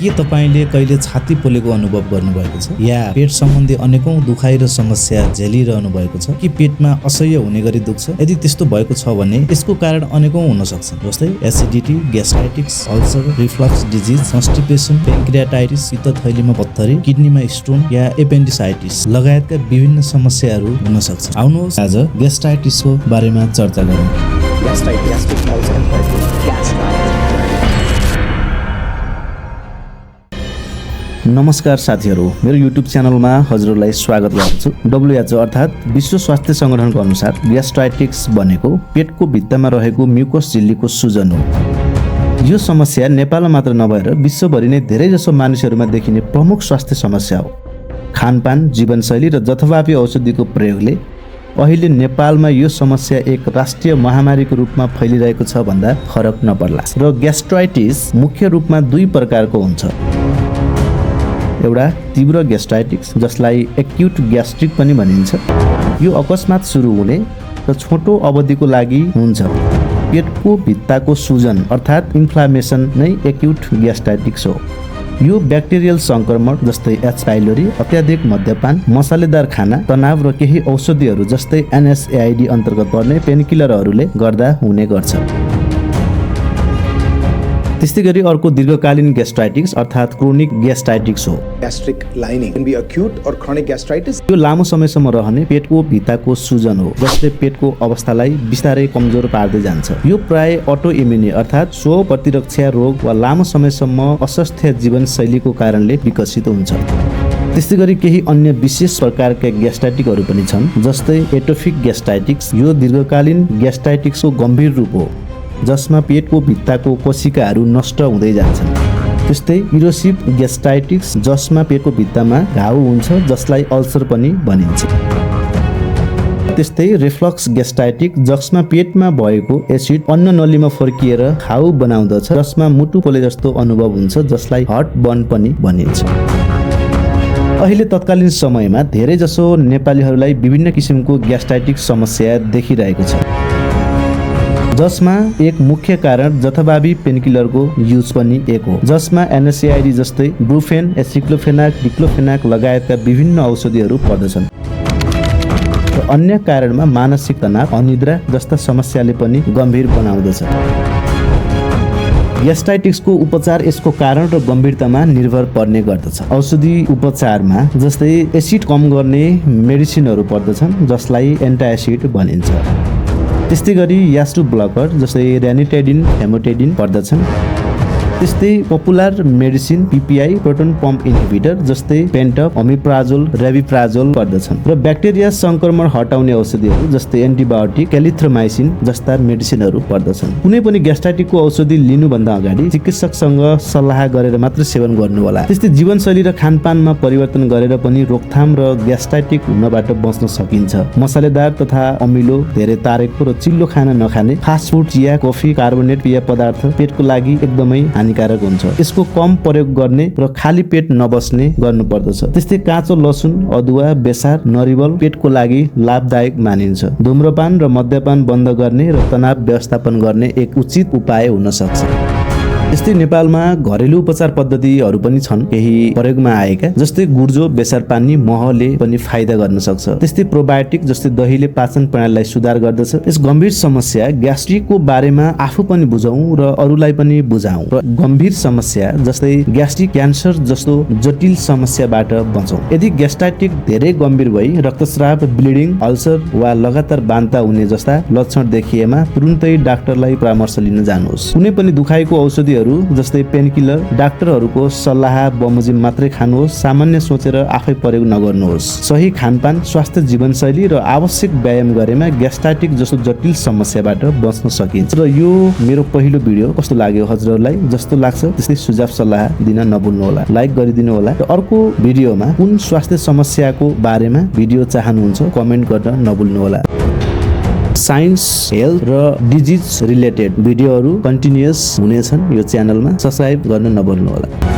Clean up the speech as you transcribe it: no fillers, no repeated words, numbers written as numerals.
के तपाईले कहिले छाती पोलेको अनुभव गर्नुभएको छ या पेट सम्बन्धी अनेकौं दुखाइ र समस्या झेलिरहनु भएको छ कि पेटमा असह्य हुने गरी दुख्छ? यदि त्यस्तो भएको छ भने यसको कारण अनेकौं हुन सक्छन्, जस्तै acidity, gastritis, ulcer, reflux disease, constipation, pancreatitis, पित्तथैलीमा पत्थरी, किडनीमा स्टोन या एपेन्डिसाइटिस लगायतका विभिन्न समस्याहरू हुन सक्छ। आउनुहोस् आज ग्यास्ट्राइटिसको बारेमा चर्चा गरौँ। नमस्कार साथीहरू, मेरो युट्युब च्यानलमा हजुरलाई स्वागत गर्छु। WHO अर्थात् विश्व स्वास्थ्य संगठनको अनुसार ग्यास्ट्राइटिस भनेको पेटको भित्तामा रहेको म्युकस झिल्लीको सुजन हो। यो समस्या नेपालमा मात्र नभएर विश्वभरि नै धेरैजसो मानिसहरूमा देखिने प्रमुख स्वास्थ्य समस्या हो। खानपान, जीवनशैली र जथाभावी औषधिको प्रयोगले अहिले नेपालमा यो समस्या एक राष्ट्रिय महामारीको रूपमा फैलिरहेको छ भन्दा फरक नपर्ला। र ग्यास्ट्राइटिस मुख्य रूपमा दुई प्रकारको हुन्छ। एउटा तीव्र ग्यास्ट्राइटिस, जसलाई एक्युट ग्यास्ट्रिक पनि भनिन्छ। यो अकस्मात सुरु हुने र छोटो अवधिको लागि हुन्छ। पेटको भित्ताको सुजन अर्थात् इन्फ्लामेसन नै एक्युट ग्यास्ट्राइटिस हो। यो ब्याक्टेरियल संक्रमण जस्तै एच पाइलोरी, अत्याधिक मद्यपान, मसालेदार खाना, तनाव र केही औषधिहरू जस्तै NSAID अन्तर्गत पर्ने पेनकिलरहरूले गर्दा हुने गर्छ। त्यस्तै गरी अर्को दीर्घकालीन ग्यास्ट्राइटिस अर्थात् क्रोनिक ग्यास्ट्राइटिस हो। Gastric lining can be acute or chronic gastritis. यो लामो समयसम्म रहने पेटको भित्ताको सुजन हो, जसले पेटको अवस्थालाई बिस्तारै कमजोर पार्दै जान्छ। यो प्राय अटो इम्युनी अर्थात् स्व प्रतिरक्षा रोग वा लामो समयसम्म अस्वस्थ जीवनशैलीको कारणले विकसित हुन्छ। त्यस्तै गरी केही अन्य विशेष प्रकारका ग्यास्ट्राइटिसहरू पनि छन्, जस्तै एटोपिक ग्यास्ट्राइटिस। यो दीर्घकालीन ग्यास्ट्राइटिसको गम्भीर रूप हो, जसमा पेटको भित्ताको कोशिकाहरू नष्ट हुँदै जान्छन्। त्यस्तै इरोसिभ ग्यास्ट्राइटिस, जसमा पेटको भित्तामा घाउ हुन्छ, जसलाई अल्सर पनि भनिन्छ। त्यस्तै रिफ्लक्स ग्यास्ट्राइटिस, जसमा पेटमा भएको एसिड अन्न नलीमा फर्किएर घाउ बनाउँदछ, जसमा मुटु पोले जस्तो अनुभव हुन्छ, जसलाई हार्ट बर्न पनि भनिन्छ। अहिले तत्कालीन समयमा धेरैजसो नेपालीहरूलाई विभिन्न किसिमको ग्यास्ट्राइटिस समस्या देखिरहेको छ, जसमा एक मुख्य कारण जथाभावी पेनकिलरको युज पनि एक हो, जसमा NSAID जस्तै ब्रुफेन, एसिक्लोफेनाक, डिक्लोफेनाक लगायतका विभिन्न औषधिहरू पर्दछन्। र अन्य कारणमा मानसिक तनाव, अनिद्रा जस्ता समस्याले पनि गम्भीर बनाउँदछ। ग्यास्ट्राइटिसको उपचार यसको कारण र गम्भीरतामा निर्भर पर्ने गर्दछ। औषधि उपचारमा जस्तै एसिड कम गर्ने मेडिसिनहरू पर्दछन्, जसलाई एन्टाएसिड भनिन्छ। त्यस्तै गरी यास्टु ब्लकर जस्तै रेनिटाइडिन, हेमोटाइडिन पर्दछन्। त्यस्तै popular medicine PPI, proton pump inhibitor जस्तै पेन्टप, अमिप्राजोल, रेबिप्राजोल पर्दछन्। र ब्याक्टेरिया संक्रमण हटाउने औषधिहरू जस्तै एन्टिबायोटिक, एलिथ्रोमाइसिन जस्ता मेडिसिनहरू पर्दछन्। कुनै पनि ग्यास्ट्राइटिसको औषधि लिनुभन्दा अगाडि चिकित्सकसँग सल्लाह गरेर मात्र सेवन गर्नु होला। त्यस्तै जीवनशैली र खानपानमा परिवर्तन गरेर पनि रोकथाम र ग्यास्ट्राइटिस हुनबाट बच्न सकिन्छ। मसालेदार तथा अमिलो, धेरै तारेको र चिल्लो खाना नखाने, फास्ट फुड, चिया, कफी, कार्बोनेट पेय पदार्थ पेटको लागि एकदमै हानिकारक हुन्छ। यसको कम प्रयोग गर्ने र खाली पेट नबस्ने गर्नुपर्दछ। त्यस्तै काँचो लसुन, अदुवा, बेसार, नरिवल पेटको लागि लाभदायक मानिन्छ। धूम्रपान र मद्यपान बन्द गर्ने र तनाव व्यवस्थापन गर्ने एक उचित उपाय हुन सक्छ। त्यस्तै नेपालमा घरेलु उपचार पद्धतिहरू पनि छन् केही प्रयोगमा आएका, जस्तै गुर्जो, बेसार पानी, महले पनि फाइदा गर्न सक्छ। त्यस्तै प्रोबायोटिक जस्तै दहीले पाचन प्रणालीलाई सुधार गर्दछ। यस गम्भीर समस्या ग्यास्ट्रिकको बारेमा आफू पनि बुझौँ र अरूलाई पनि बुझाउँ र गम्भीर समस्या जस्तै ग्यास्ट्रिक क्यान्सर जस्तो जटिल समस्याबाट बचौँ। यदि ग्यास्ट्राइटिस धेरै गम्भीर भई रक्तस्राव, ब्लिडिङ, अल्सर वा लगातार बान्ता हुने जस्ता लक्षण देखिएमा तुरुन्तै डाक्टरलाई परामर्श लिन जानुहोस्। कुनै पनि दुखाइको औषधि जस्तै पेनकिलर डाक्टरहरूको सल्लाह बमोजिम मात्रै खानुहोस्। सामान्य सोचेर आफै प्रयोग नगर्नुहोस्। सही खानपान, स्वास्थ्य जीवनशैली र आवश्यक व्यायाम गरेमा ग्यास्ट्राइटिस जस्तो जटिल समस्याबाट बच्न सकिन्छ। र यो मेरो पहिलो भिडियो कस्तो लाग्यो हजुरहरूलाई? जस्तो लाग्छ त्यस्तै सुझाव सल्लाह दिन नभुल्नु होला, लाइक गरिदिनु होला। र अर्को भिडियोमा कुन स्वास्थ्य समस्याको बारेमा भिडियो चाहनुहुन्छ कमेन्ट गर्न नभुल्नु होला। साइन्स, हेल्थ र डिजिज रिलेटेड भिडियोहरू कन्टिन्युअस हुनेछन् यो च्यानलमा। सब्स्क्राइब गर्न नभुल्नु होला।